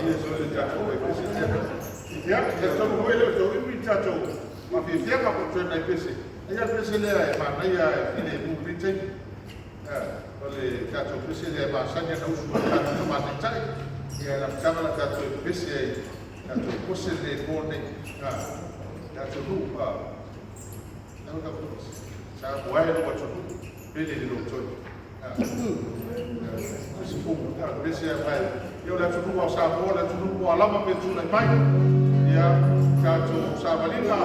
Faamaia solo le tatou ai pese. Ia, e tolu foi le o imi tatou mafiafiaga po o nai pese. Ia le pese lea e manaia e filemu i lenei taimi. O le tatou pese lea e masani ona usu ai tatou tama taitai. Ia le amataga la tatou e pese ai, tatou pose le po nei. Le atunuu, Samoa e lou atunuu, pele i le lotoi. Pese mai. Ia o le atunuu o Samoa, le atunuu ua lava pe tulai mai. Ia, tatou savaliga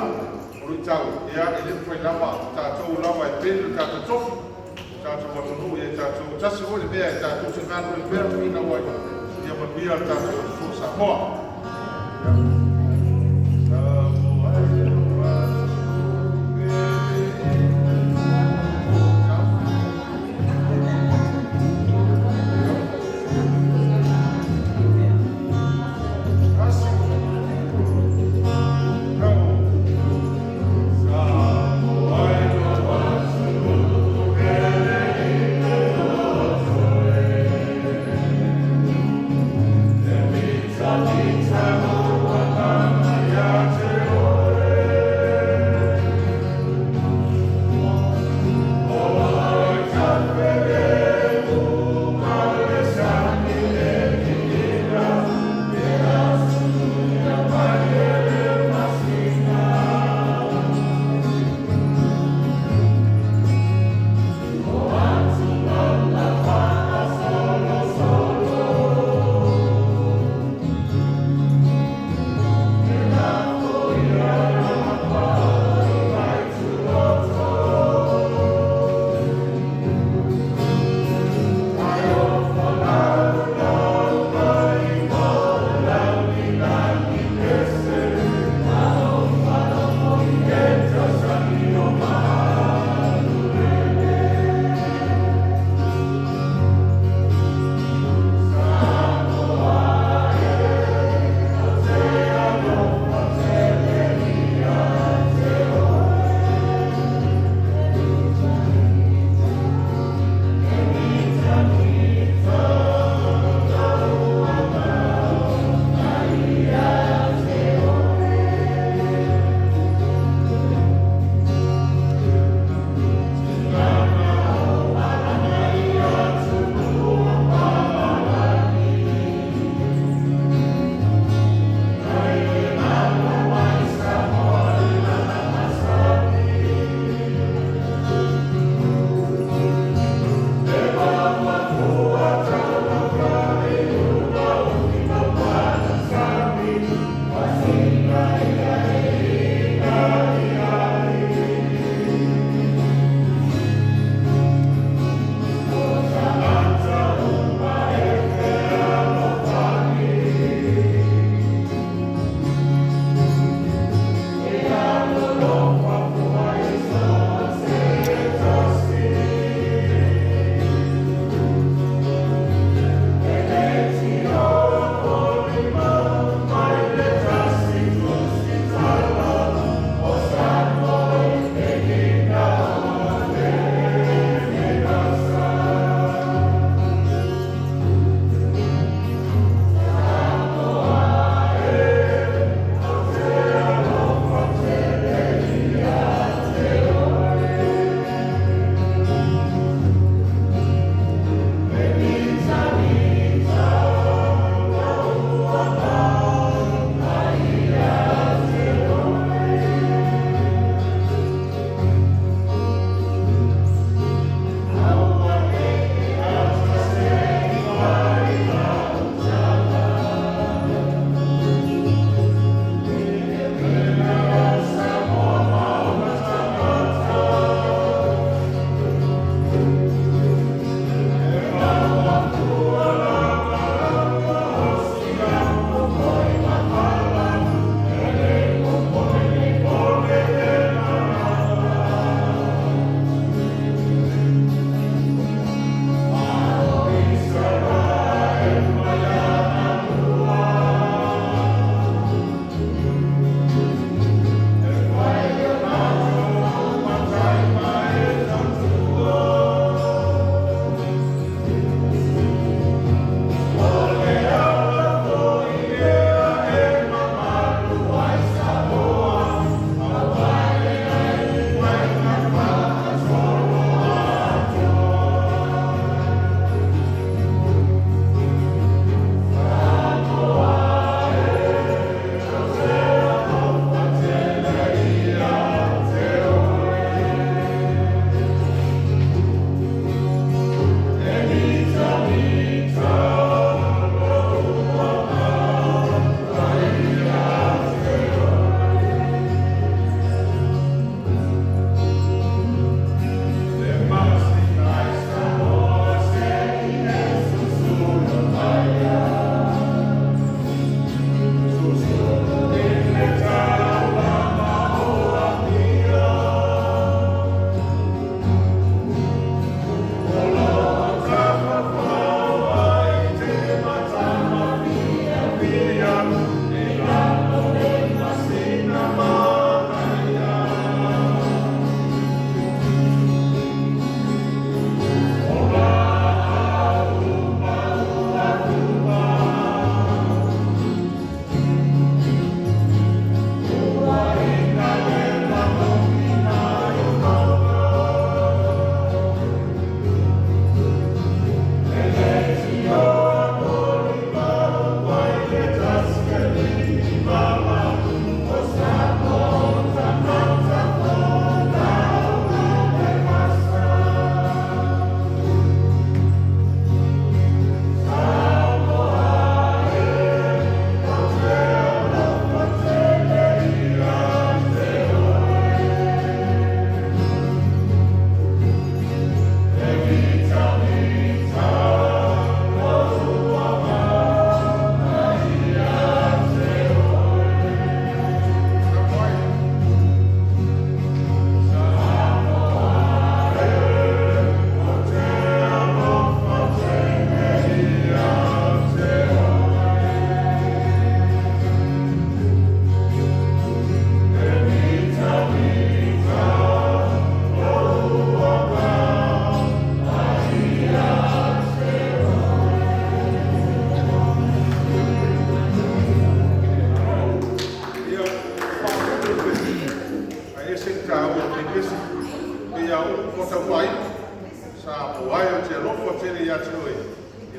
o luitau, ia, e le mafai lava, tatou lava e pele le tatou tofi, tatou atunuu, ia tatou tasi foi le mea e tatou te galulue pea ina ua ia manuia le tatou atunuu o Samoa. Ia. Samoa e lou atunuu pele. Tasi. Go. Samoa e lou atunuu pele i le loto e.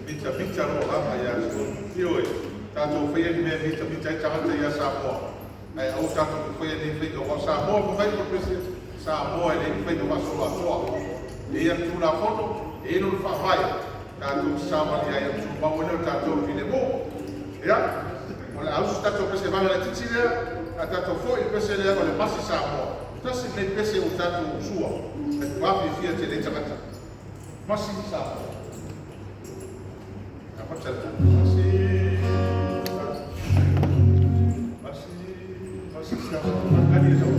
Mitamita lou agaga ia te oe. Ioe, tatou faia ni mea e mitamita ai tagata ia Samoa, ae aua tatou te faia nei faiga, aua o Samoa fai mai le pese, Samoa e leai ni faiga faasoloatoa. E i ai ana Tulafono, e i ai lona Faavae, tatou te savali ai, ona tumau ai lea o tatou i le filemu. Ia, o le a usu se tatou pese vale laitiiti lea, ae tatou foi i le pese lea o le Masi Samoa. Tasi lenei pese ua tatou usua, e matua fiafia tele ai tagata. Masi Samoa. Amata le Masi, Masi, Masi Samoa. Kani e sau.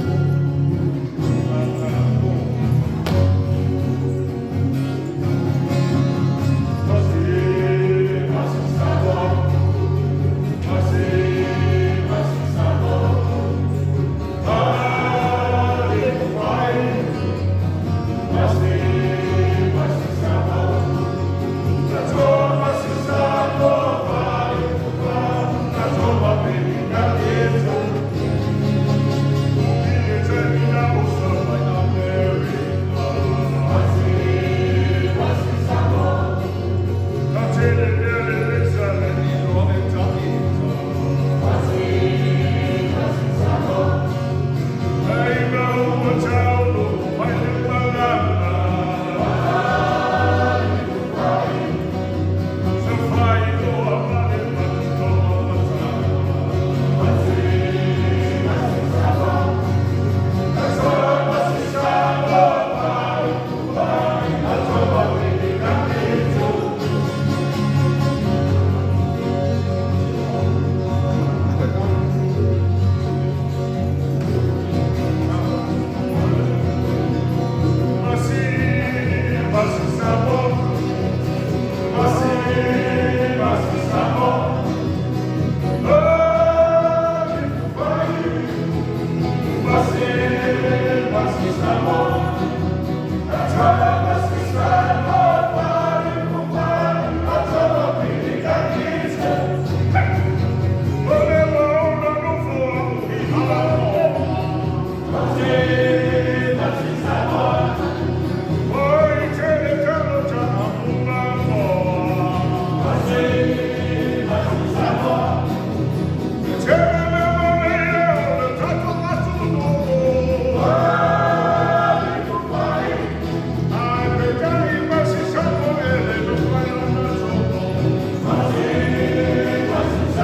Masi, Masi Samoa. Masi, Masi Samoa. Mali Masi, Masi Samoa. Masi Samoa, Masi, Masi Samoa. Masi, Masi Samoa. Masi, Masi Samoa. Masi Samoa. Masi, Samoa. Masi, Masi Samoa. Masi, Masi Samoa. Masi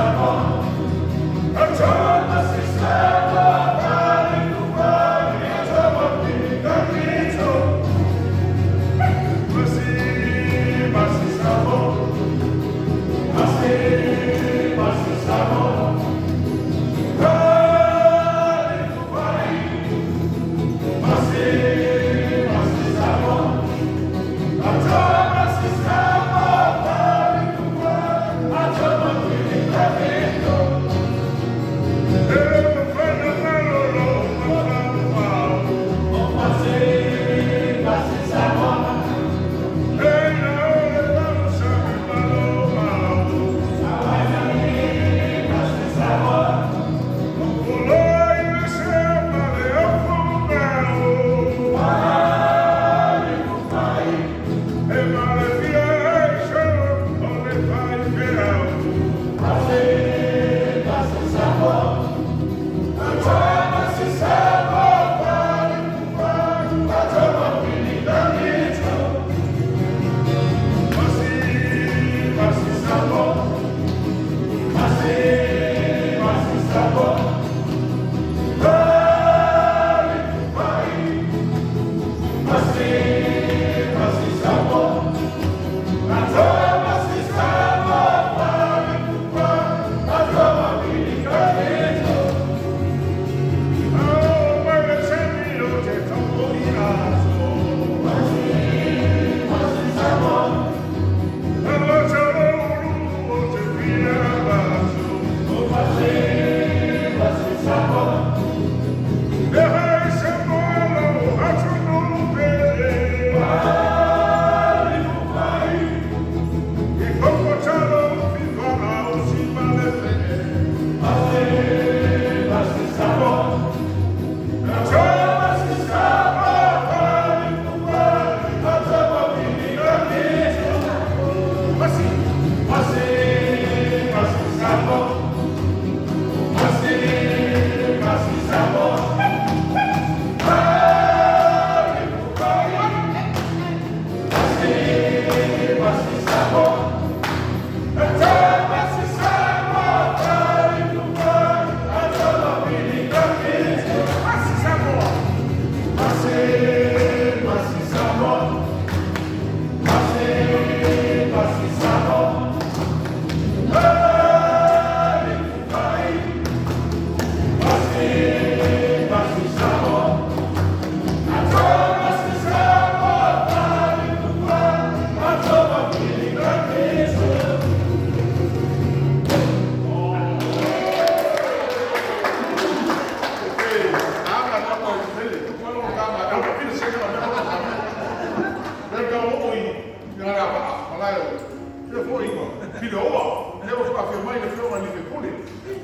Samoa. Masi, Masi Samoa. Masi, Masi Samoa. Masi, Masi Samoa. Masi Samoa. Masi, Masi Samoa. Masi Samoa. Masi, Masi Samoa. Masi Samoa. Masi, Masi Samoa. Masi, Masi Samoa. Masi, Masi Samoa. Masi Samoa. Masi, Masi Samoa. Masi, Masi Samoa. Masi, Masi Samoa. Masi Samoa. Masi. foi Pileoa, lea ua faafia mai le afioga i le sui usufono.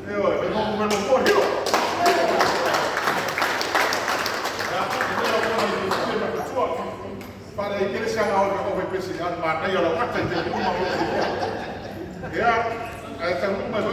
Ioe, e numera 2 Hilo. Ia, e le o ni le matua. Fale kele se aga o ka ko pesi an ma nei o la wata te uma o. Ia, ai tanu mai.